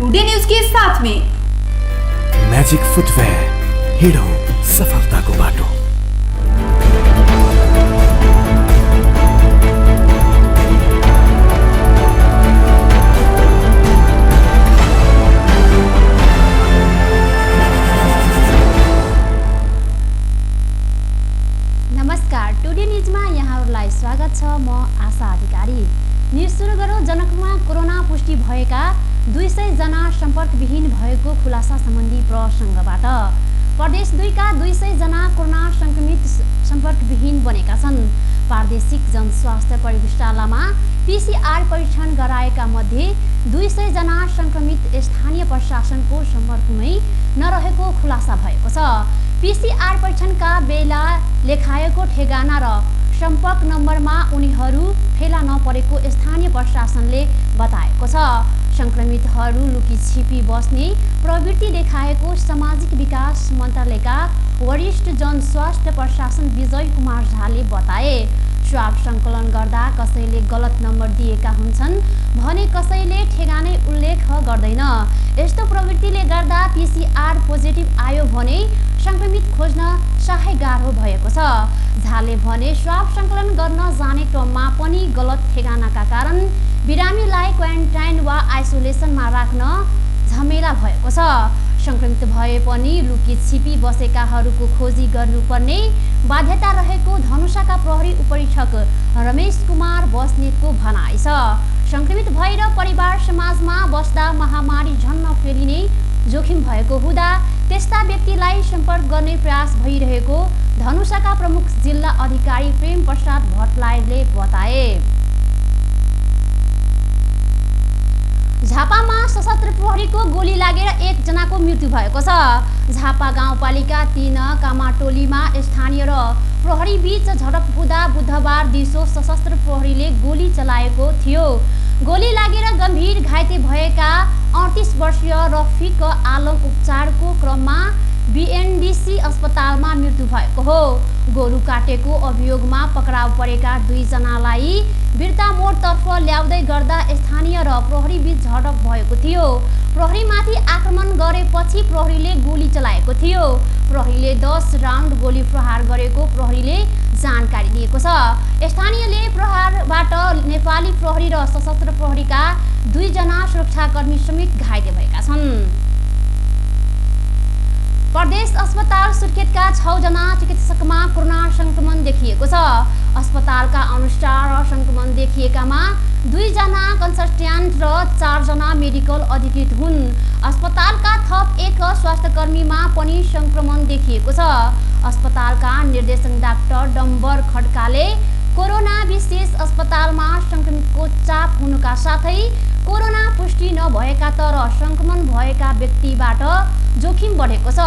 Today news के साथ में मैजिक फुटवेयर, हिडो सफलताको बाटो। नमस्कार, टुडे न्यूजमा यहाँहरूलाई स्वागत छ। म आशा अधिकारी। न्यूज सुरु गरौँ। जनकपुरमा कोरोना पुष्टि भएका 200 जना सम्पर्कविहीन भएको खुलासा सम्बन्धी प्रसङ्गबाट। प्रदेश 2 का 200 जना कोरोना संक्रमित सम्पर्कविहीन बनेका छन्। प्रादेशिक जनस्वास्थ्य प्रयोगशालामा PCR परीक्षण गराएका मध्ये 200 जना संक्रमित स्थानीय प्रशासनको सम्पर्कमै नरहेको खुलासा भएको छ। PCR परीक्षणका बेला लेखाएको ठेगाना र सम्पर्क नम्बरमा उनीहरू फेला नपरेको स्थानीय प्रशासनले बताएको छ। संक्रमितहरू लुकीछिपी बस्ने प्रवृत्ति देखाएको सामाजिक विकास मन्त्रालयका वरिष्ठ जनस्वास्थ्य प्रशासन विजय कुमार झाले बताए। स्वाब सङ्कलन गर्दा कसैले गलत नम्बर दिएका हुन्छन् भने कसैले ठेगानै उल्लेख गर्दैन। यस्तो प्रवृत्तिले गर्दा PCR पोजिटिभ आयो भने संक्रमित खोज्न साह्रै गाह्रो भएको छ। झाले भने स्वाब सङ्कलन गर्न जाने क्रममा पनि गलत ठेगानाका कारण बिरामीलाई क्वारेन्टाइन वा आइसोलेसनमा राख्न झमेला भएको छ। संक्रमित भए पनि लुकी छिपी बसेकाहरूको खोजी गर्नुपर्ने बाध्यता रहेको धनुषाका प्रहरी उपरीक्षक रमेश कुमार बस्नेतको भनाइ छ। संक्रमित भएर परिवार समाजमा बस्दा महामारी झन्न फैलिने जोखिम भएको हुँदा त्यस्ता व्यक्तिलाई सम्पर्क गर्ने प्रयास भइरहेको धनुषाका प्रमुख जिल्ला अधिकारी प्रेम प्रसाद भट्टराईले बताए। झापामा सशस्त्र प्रहरीको गोली लागेर 1 जनाको मृत्यु भएको छ। झापा गाउँपालिका 3 कामाटोलीमा स्थानीय र प्रहरी बीच झडप हुँदा बुधबार दिउँसो सशस्त्र प्रहरीले गोली चलाएको थियो। गोली लागेर गम्भीर घाइते भएका 38 वर्षीय रफिक आलम उपचारको क्रममा BNDC अस्पतालमा मृत्यु भएको हो। गोरु काटेको अभियोगमा पक्राउ परेका 2 जनालाई बिर्ता मोडतर्फ ल्याउँदै गर्दा स्थानीय र प्रहरी बीच झडप भएको थियो। प्रहरीमाथि आक्रमण गरेपछि प्रहरीले गोली चलाएको थियो। प्रहरीले 10 राउन्ड गोली प्रहार गरेको प्रहरीले जानकारी दिएको छ। स्थानीयले प्रहारबाट नेपाली प्रहरी र सशस्त्र प्रहरीका 2 जना सुरक्षाकर्मी समेत घाइते भएका छन्। प्रदेश अस्पताल सुर्खेतका 6 जना चिकित्सकमा कोरोना संक्रमण देखिएको छ। अस्पतालका अनुसार संक्रमण देखिएकामा 2 जना कन्सल्ट्यान्ट र 4 जना मेडिकल अधिकृत हुन्। अस्पतालका थप 1 स्वास्थ्यकर्मीमा पनि संक्रमण देखिएको छ। अस्पतालका निर्देशक डाक्टर डम्बर खड्काले कोरोना विशेष अस्पतालमा संक्रमितको चाप हुनुका साथै कोरोना पुष्टि नभएका तर संक्रमण भएका व्यक्तिबाट जोखिम बढेको छ।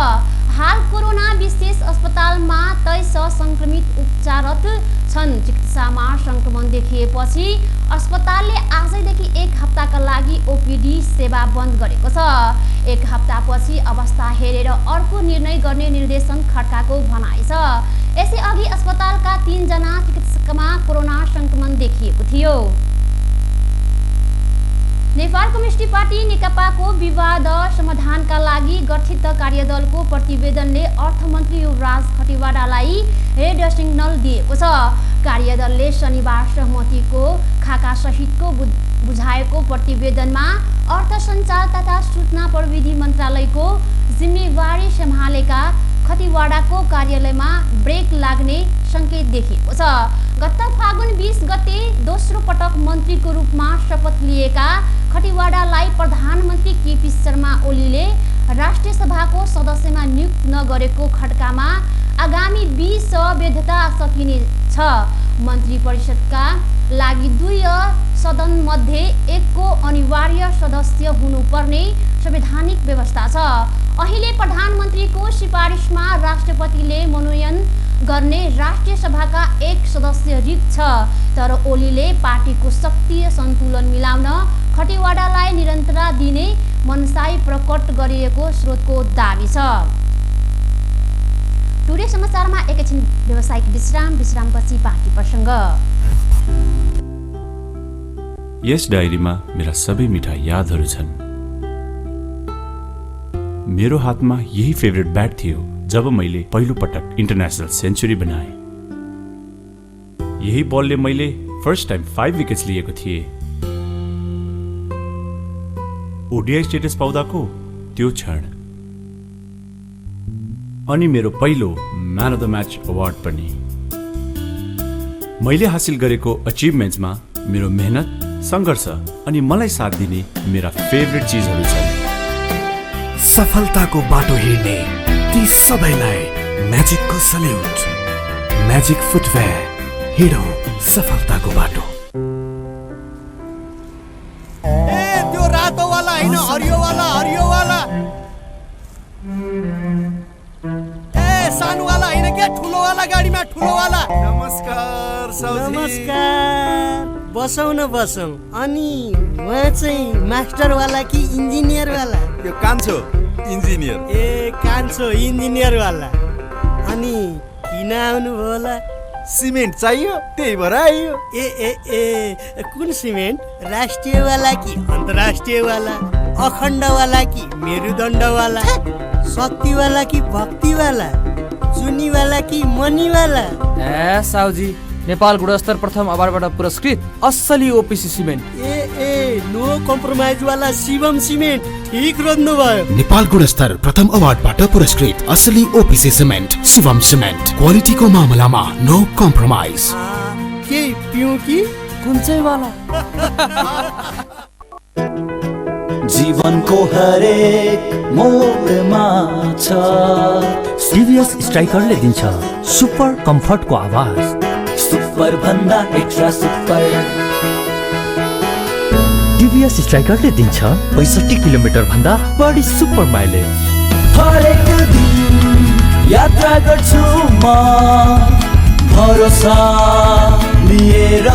हाल कोरोना विशेष अस्पतालमा 23 संक्रमित उपचाररत छन्। चिकित्सामा संक्रमण देखिएपछि अस्पतालले आजैदेखि 1 हप्ताका लागि OPD सेवा बन्द गरेको छ। 1 हप्तापछि अवस्था हेरेर अर्को निर्णय गर्ने निर्देशन खड्काको भनाइ छ। यसैअघि अस्पतालका 3 जना चिकित्सकमा कोरोना संक्रमण देखिएको थियो। नेपाल कम्युनिस्ट पार्टी नेकपाको विवाद समाधानका लागि गठित कार्यदलको प्रतिवेदनले अर्थमन्त्री युवराज खतिवडालाई रेड सिग्नल दिएको छ। कार्यदलले शनिबार सहमतिको खाका सहितको बुझाएको प्रतिवेदनमा अर्थ सञ्चार तथा सूचना प्रविधि मन्त्रालयको जिम्मेवारी सम्हालेका खतिवडाको कार्यालयमा ब्रेक लाग्ने सङ्केत देखिएको छ। गत फागुन 20 गते दोस्रो पटक मन्त्रीको रूपमा शपथ लिएका खतिवडालाई प्रधानमन्त्री केपी शर्मा ओलीले राष्ट्रिय सभाको सदस्यमा नियुक्त नगरेको खड्कामा आगामी 20 वैधता सकिनेछ। मन्त्री परिषदका लागि 2 सदनमध्ये 1 को अनिवार्य सदस्य हुनुपर्ने संवैधानिक व्यवस्था छ। अहिले प्रधानमन्त्रीको सिफारिसमा राष्ट्रपतिले मनोनयन गर्ने राष्ट्रिय सभाका 1 सदस्य रिक्त छ। तर ओलीले पार्टीको शक्ति सन्तुलन मिलाउन खतिवडालाई निरन्तरता दिने मनसाई प्रकट गरिएको स्रोतको दाबी छ। टुडे समाचारमा एकैछिन व्यावसायिक विश्रामपछि बाँकी प्रसङ्ग। यस डायरीमा मेरा सबै मिठा यादहरू छन्। मेरो हातमा यही फेभरेट ब्याट थियो जब मैले पहिलो पटक इन्टरनेसनल सेन्चुरी बनाएँ। यही बलले मैले फर्स्ट टाइम 5 विकेट्स लिएको थिएँ। ओडिआई स्टेटस पाउँदाको त्यो क्षण अनि मेरो पहिलो man of the match award पनि। मैले हासिल गरेको अचिभमेन्ट्समा मेरो मेहनत, सङ्घर्ष अनि मलाई साथ दिने मेरा फेभरेट चिजहरू छन्। सफलताको बाटो हिँड्ने ती सबैलाई म्याजिकको सल्युट। म्याजिक फुटवेयर, हिँडौँ सफलताको बाटो। ए त्यो रातो वाला हैन, हरियो वाला, हरियो वाला। ए सानो वाला हैन के, ठुलो वाला गाडीमा ठुलो वाला। नमस्कार साउजी। नमस्कार। बसौँ न बसौँ। अनि उहाँ चाहिँ मास्टर वाला कि इन्जिनियर वाला? यो कान्छो इन्जिनियर। ए कान्छो इन्जिनियर वाला। अनि किन आउनुभयो होला? सिमेन्ट चाहियो, त्यही भएर आइयो। ए ए ए कुन सिमेन्ट? राष्ट्रिय वाला कि अन्तर्राष्ट्रिय वाला? अखण्ड वाला कि मेरुदण्ड वाला? शक्ति वाला कि भक्ति वाला? जुनी वाला कि मनी वाला? ए साउजी, नेपाल गुणस्तर प्रथम अवार्डबाट पुरस्कृत असली ओपिसी सिमेन्ट। ए ए नो कम्प्रोमाइज वाला शिवम सिमेन्ट। ठीक रोज्नु भयो। नेपाल गुणस्तर प्रथम अवार्डबाट पुरस्कृत असली ओपिसी सिमेन्ट शिवम सिमेन्ट। क्वालिटीको मामलामा नो कम्प्रोमाइज। के पिउँ कि कुन चाहिँ वाला? जीवनको हरेक मोडमा छ टिभीएस स्ट्राइकरले दिन्छ सुपर कम्फर्टको आवाज। सुपर भन्दा एक्स्ट्रा सुपर। टिभीएस स्ट्राइकरले दिन्छ 65 किलोमिटर भन्दा बढी सुपर माइलेज। हरेक दिन यात्रा गर्छु म भरोसा लिएर।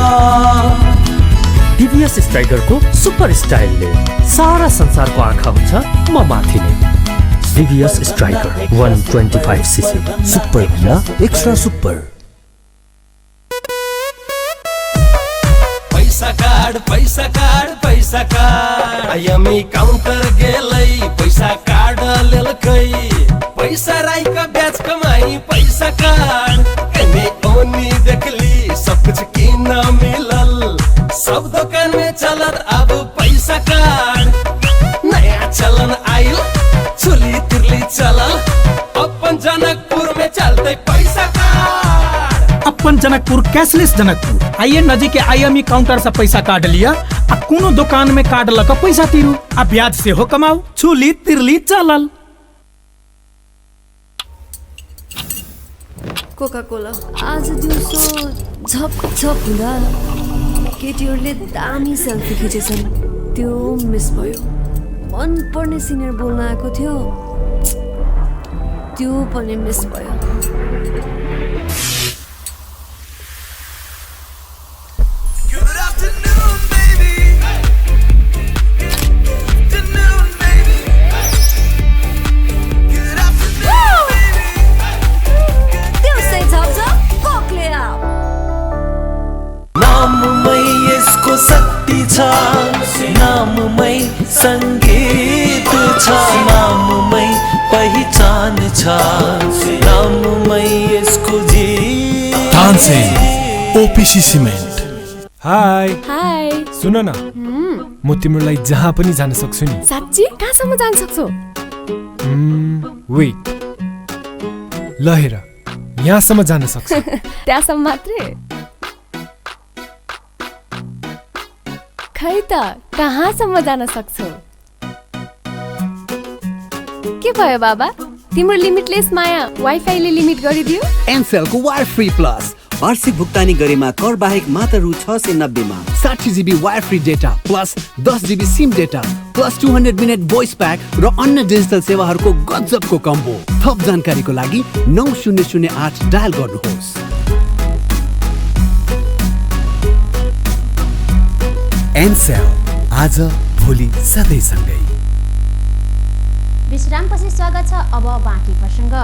टिभीएस स्ट्राइकरको सुपर स्टाइलले सारा संसारको आँखा हुन्छ म माथि नै। टिभीएस स्ट्राइकर 125 सीसी, सुपर भन्दा एक्स्ट्रा सुपर। पैसा काढ पैसा काढ पैसा काढ, आइएमई काउन्टर गेलै पैसा काढ लेलकै। पैसा राईका ब्याज कमाई पैसा काढ, कने ओनी देखली सब कुछ किन मिलल। सब दुकान में चलत अब पैसा काढ। नया चलन आइल चोली तिरली चलल, अपन जनकपुर में चलते पैसा काढ। अपन जनकपुर कैशलेस जनकपुर। आइए नजीक के आईएमई काउंटर से पैसा काट लिया आ कोनो दुकान में काट लक पैसा तिरू आ ब्याज से हो कमाऊ। चुली तिरली चलल। कोका कोला आज दिउँसो झप झप हुँदा केटीहरूले दामी सेल्फी खिचेछन्। त्यो मिस भयो। मन पर्ने सिनियर बोल्न आएको थियो, त्यो पनि मिस भयो। नाममै यसको शक्ति छ, नाममै संगीत छ, नाममै पहिचान छ, नाममै यसको जीत। Tansen OPC cement. Hi hi, सुन न, म तिम्रो लागि जहाँ पनि जान सक्छु नि। साच्ची? कहाँसम्म जान सक्छौ? वेट, ल हेर, यहाँसम्म जान सक्छु। त्यहाँसम्म मात्रै? खै त कहाँसम्म जान सक्छौ? के भयो बाबा, तिम्रो लिमिटलेस माया वाइफाईले लिमिट गरिदियो? एनसेलको वायर फ्री प्लस वार्षिक भुक्तानी गरेमा कर बाहेक मात्र रु 690 मा 60 GB wire free data plus 10 GB SIM data plus 200 minute voice pack र अन्य डिजिटल सेवाहरूको गजबको कम्बो। थप जानकारीको लागि 9008 डायल गर्नुहोस्। एनसेल, आज भोलि सधैँ सँगै। विश्रामपछि स्वागत छ अब बाँकी प्रसङ्ग।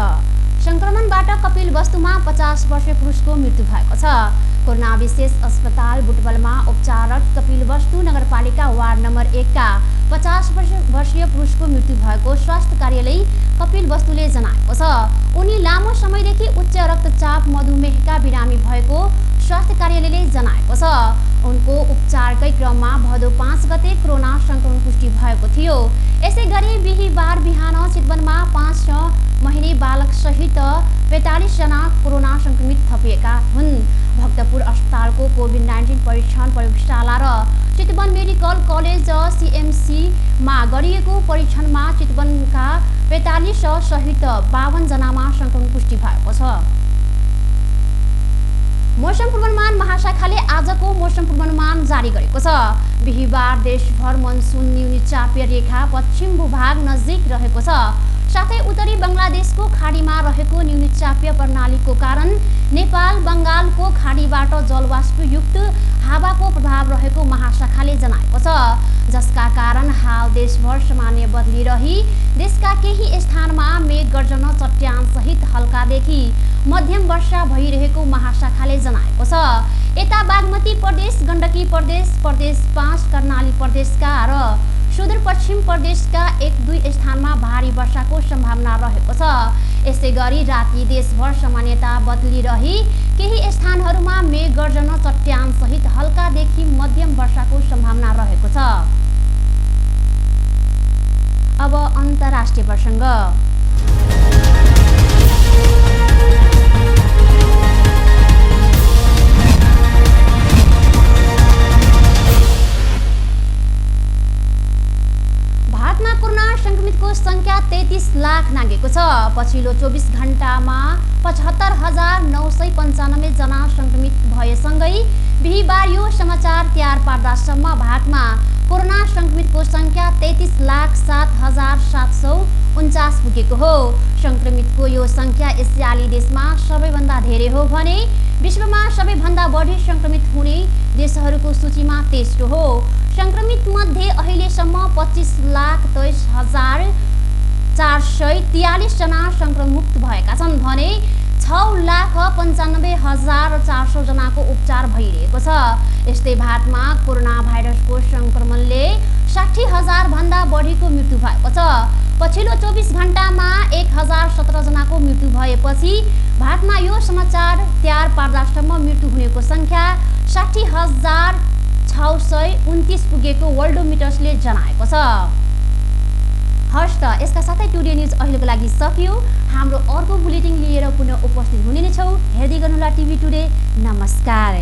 संक्रमणबाट कपिल वस्तुमा 50 वर्षीय पुरुषको मृत्यु भएको छ। कोरोना विशेष अस्पताल बुटवलमा उपचाररत कपिल वस्तु नगरपालिका वार्ड नम्बर 1 का 50 वर्षीय पुरुषको मृत्यु भएको स्वास्थ्य कार्यालय कपिल वस्तुले जनाएको छ। उनी लामो समयदेखि उच्च रक्तचाप मधुमेहका बिरामी भएको स्वास्थ्य कार्यालयले जनाएको छ। उनको उपचारकै क्रममा भदौ 5 गते कोरोना संक्रमण पुष्टि भएको थियो। यसै गरी बिहीबार बिहान चितवनमा 5 महिने बालक सहित 45 जना कोरोना संक्रमित थपिएका हुन्। भक्तपुर अस्पतालको कोभिड-19 परीक्षण प्रयोगशाला र चितवन मेडिकल कलेज CMC मा गरिएको परीक्षणमा चितवनका 45 सहित 52 जनामा संक्रमण पुष्टि भएको छ। मौसम पूर्वानुमान महाशाखाले आजको मौसम पूर्वानुमान जारी गरेको छ। बिहीबार देशभर मनसुन न्यूनी चापीय रेखा पश्चिम भूभाग नजिक रहेको छ। साथै उत्तरी बंगलादेशको खाडीमा रहेको न्यूनी चापीय प्रणालीको कारण नेपाल बंगालको खाडीबाट जलवाष्पयुक्त हावाको प्रभाव रहेको महाशाखाले जनाएको छ, जसका कारण हाल देशभर सामान्य बदली रही देशका केही स्थानमा मेघ गर्जन चट्याङ सहित हल्कादेखि मध्यम वर्षा भइरहेको महाशाखाले जनाएको छ। यता बागमती प्रदेश, गण्डकी प्रदेश, प्रदेश 5, कर्णाली प्रदेशका र सुदूरपश्चिम प्रदेशका 1-2 स्थानमा भारी वर्षाको सम्भावना रहेको छ। यसै गरी राति देशभर सामान्यता बदली रही केही स्थानहरूमा मेघ गर्जन चट्याङ सहित हल्कादेखि मध्यम वर्षाको सम्भावना रहेको छ। अब अन्तर्राष्ट्रिय प्रसङ्ग। भारतमा कोरोना संक्रमितको संख्या 33 लाख नागेको छ। पछिल्लो 24 घण्टामा 75,995 जना संक्रमित भएसँगै बिहीबार यो समाचार तयार पार्दासम्म भारतमा कोरोना संक्रमितको संख्या 33,07,749 पुगेको हो। संक्रमितको यो संख्या एसियाली देशमा सबैभन्दा धेरै हो भने विश्वमा सबैभन्दा बढी संक्रमित हुने देशहरूको सूचीमा तेस्रो हो। संक्रमित मध्ये अहिलेसम्म 25,04,443 जना संक्रमणमुक्त भएका छन् भने 6,95,400 जनाको उपचार भइरहेको छ। यस्तै भारतमा कोरोना भाइरसको संक्रमणले 60,000 भन्दा बढीको मृत्यु भएको छ। पछिल्लो 24 घण्टामा 1,017 जनाको मृत्यु भएपछि भारतमा यो समाचार तयार पार्दासम्म मृत्यु हुनेको संख्या 60,629 पुगेको वर्ल्डोमिटर्सले जनाएको छ। हस् त यसका साथै टुडे न्युज अहिलेको लागि सकियो। हाम्रो अर्को बुलेटिन लिएर पुनः उपस्थित हुने नै छौँ। हेर्दै गर्नुहोला टिभी टुडे। नमस्कार।